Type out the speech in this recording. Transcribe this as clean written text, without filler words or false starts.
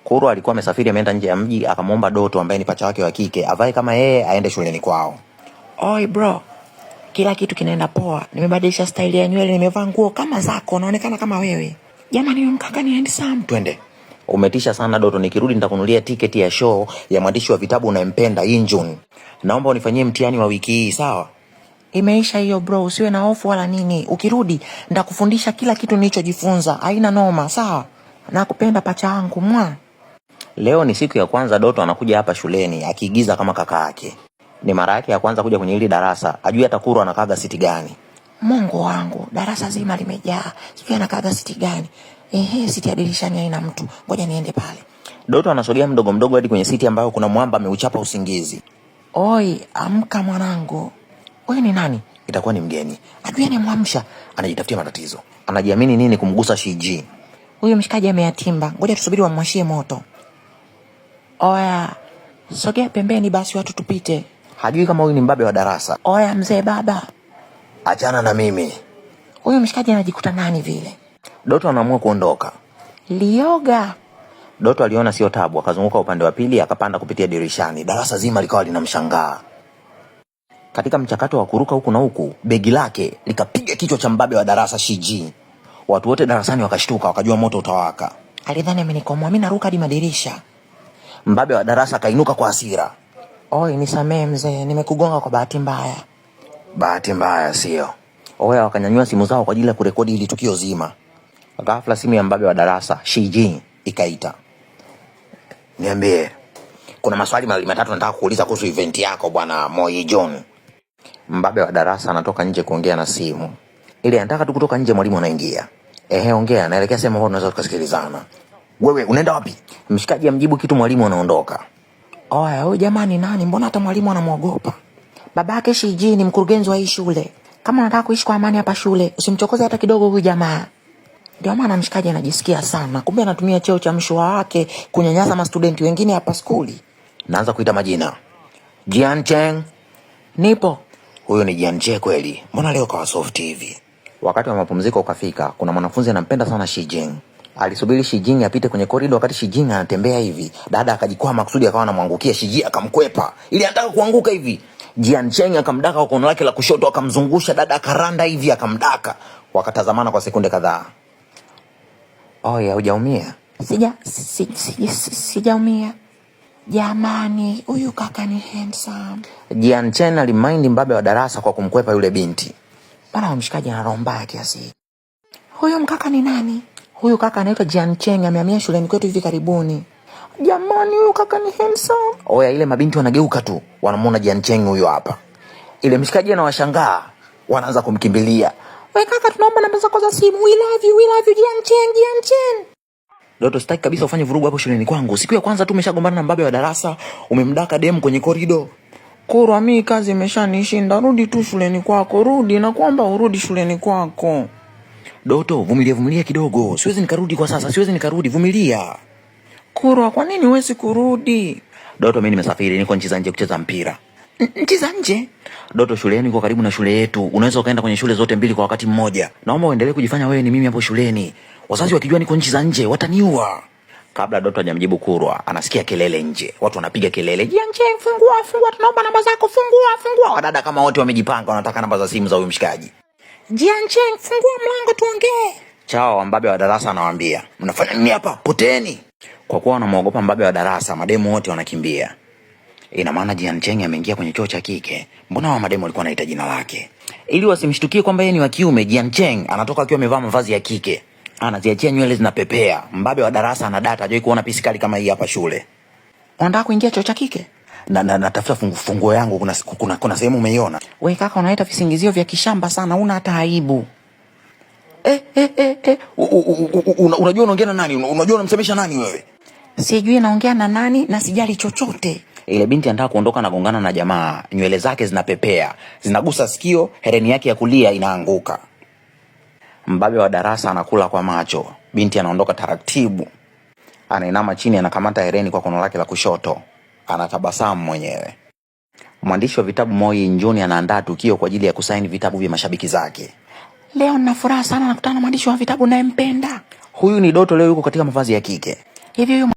Kuro alikuwa amesafiri ameenda nje ya mji, akamwomba Doto ambaye ni pacha wake wa kike avae kama yeye aende shuleni kwao. Oi bro, kila kitu kinaenda poa. Nimebadilisha staili ya nywele, nimevaa nguo kama zako, naonekana kama wewe. Jamani, huyu mkaka ni handsome. Twende. Umetisha sana Doto, nikirudi nitakunulia tiketi ya show ya mwandishi wa vitabu unayempenda Injun. Naomba unifanyie mtihani wa wiki hii, sawa? Imeisha hiyo bro, usiwe na hofu wala nini. Ukirudi nitakufundisha kila kitu nilichojifunza, haina noma, sawa? Nakupenda pacha wangu, mwa. Leo ni siku ya kwanza Doto anakuja hapa shuleni akiigiza kama kaka yake. Ni mara yake ya kwanza kuja kwenye hili darasa, ajui hata Kuro anakaga siti gani. Mungu wangu, darasa zima limejaa, sijui anakaga siti gani. Ehe, siti ya dirishani haina mtu, ngoja niende pale. Doto anasogea mdogo mdogo hadi kwenye siti ambayo kuna mwamba ameuchapa usingizi. Oi, amka mwanangu. Wewe ni nani? Itakuwa ni mgeni. Adui anayemwamsha. Anajitafutia matatizo. Anajiamini nini kumgusa Shiji? Huyu mshikaji ameyatimba, ngoja tusubiri wamwashie moto. Oya, sogea pembeni basi watu tupite. Hajui kama huyu ni mbabe wa darasa. Oya mzee baba, Achana na mimi. huyu mshikaji anajikuta nani vile? Doto anaamua kuondoka. Lioga. Doto aliona sio tabu, akazunguka upande wa pili, akapanda kupitia dirishani. Darasa zima likawa linamshangaa. Katika mchakato wa kuruka huku na huku, begi lake likapiga kichwa cha mbabe wa darasa Shiji. Watu wote darasani wakashtuka, wakajua moto utawaka. Alidhani amenikomoa, mimi naruka hadi madirisha. Mbabe wa darasa akainuka kwa hasira. Oi, nisamee mzee, nimekugonga kwa bahati mbaya. Bahati mbaya sio? Oya wakanyanyua simu zao kwa ajili ya kurekodi hili tukio zima. Ghafla simu ya mbabe wa darasa Shiji ikaita. Niambie, kuna maswali mawili matatu nataka kuuliza kuhusu event yako bwana Moi John. Mbabe wa darasa anatoka nje kuongea na simu. Ile anataka tu kutoka nje, mwalimu anaingia. Ehe, ongea, naelekea sehemu ambayo tunaweza tukasikilizana. Wewe unaenda wapi? Mshikaji amjibu kitu, mwalimu anaondoka. Oya, huyu jamaa ni nani? Mbona hata mwalimu anamwogopa? Babake Shiji ni mkurugenzi wa hii shule. Kama unataka kuishi kwa amani hapa shule, usimchokoze hata kidogo huyu jamaa. Ndio maana mshikaji anajisikia sana, kumbe anatumia cheo cha mshua wake kunyanyasa mastudenti wengine hapa skuli. Naanza kuita majina. Jian Cheng. Nipo. Huyo ni Jian Cheng kweli? Mbona leo kawa soft hivi? Wakati wa mapumziko ukafika, kuna mwanafunzi anampenda sana Shi Jing. Alisubiri Shi Jing apite kwenye korido. Wakati Shi Jing anatembea hivi, dada akajikwaa makusudi, akawa anamwangukia Shi Jing, akamkwepa ili anataka kuanguka hivi. Jian Cheng akamdaka kwa kono lake la kushoto, akamzungusha dada, akaranda hivi, akamdaka. Wakatazamana kwa sekunde kadhaa. Oh ya, hujaumia? Sija si, si, si, sijaumia. Jamani, huyu kaka ni handsome. Jian Chen alimind mbabe wa darasa kwa kumkwepa yule binti. Mbona huyu mshikaji ana roho mbaya kiasi hiki? Huyu mkaka ni nani? Huyu kaka anaitwa Jian Cheng, amehamia shuleni kwetu hivi karibuni. Jamani, huyu kaka ni handsome. Oya, ile mabinti wanageuka tu, wanamuona Jian Cheng huyo hapa. Ile mshikaji anawashangaa, wanaanza kumkimbilia. We kaka, tunaomba namba zako za simu. We love you, we love you Jian Cheng, Jian Cheng. Doto, sitaki kabisa ufanye vurugu hapo shuleni kwangu. Siku ya kwanza tu umeshagombana na mbabe wa darasa, umemdaka demu kwenye korido. Kurwa, mi kazi imeshanishinda, rudi tu shuleni kwako, rudi na kuomba urudi shuleni kwako. Doto, vumilia vumilia kidogo. Siwezi nikarudi kwa sasa, siwezi nikarudi, vumilia. Kurwa, kwa nini huwezi kurudi? Doto, mimi nimesafiri, niko nchi za nje kucheza mpira. Nchi za nje? Doto, shule yenu iko karibu na shule yetu. Unaweza ukaenda kwenye shule zote mbili kwa wakati mmoja. Naomba uendelee kujifanya wewe ni mimi hapo shuleni. Wazazi wakijua niko nchi za nje wataniua. Kabla Doto hajamjibu Kurwa, anasikia kelele nje. Watu wanapiga kelele. Jian Cheng, fungua, fungua, tunaomba namba zako, fungua, fungua. Wadada kama wote wamejipanga, wanataka namba za simu za huyu mshikaji. Jian Cheng, fungua mlango tuongee. Chao mbabe wa darasa anawaambia, mnafanya nini hapa? Poteeni. Kwa kuwa wanamwogopa mbabe wa darasa, mademu wote wanakimbia. Ina maana Jian Cheng ameingia kwenye chuo cha kike. Mbona wa mademu walikuwa wanaita jina lake? Ili wasimshtukie kwamba yeye ni wa kiume, Jian Cheng anatoka akiwa amevaa mavazi ya kike. Anaziachia nywele zinapepea. Mbabe wa darasa anadata, hajawahi kuona pisi kali kama hii hapa shule. Unataka kuingia chuo cha kike? Na natafuta funguo yangu, kuna sehemu umeiona? We kaka, unaleta visingizio vya kishamba sana, una hata aibu. Unajua unaongea na nani? Unajua unamsemesha nani wewe? Sijui naongea na nani na sijali chochote. Ile binti anataka kuondoka na gongana na jamaa, nywele zake zinapepea, zinagusa sikio, hereni yake ya kulia inaanguka. Mbabe wa darasa anakula kwa macho. Binti anaondoka taratibu, anainama chini, anakamata hereni kwa kono lake la kushoto, anatabasamu mwenyewe. Mwandishi wa vitabu Moi Njuni anaandaa tukio kwa ajili ya kusaini vitabu vya mashabiki zake. Leo nina furaha sana, nakutana na mwandishi wa vitabu nayempenda. Huyu ni Doto, leo yuko katika mavazi ya kike. Hivi huyu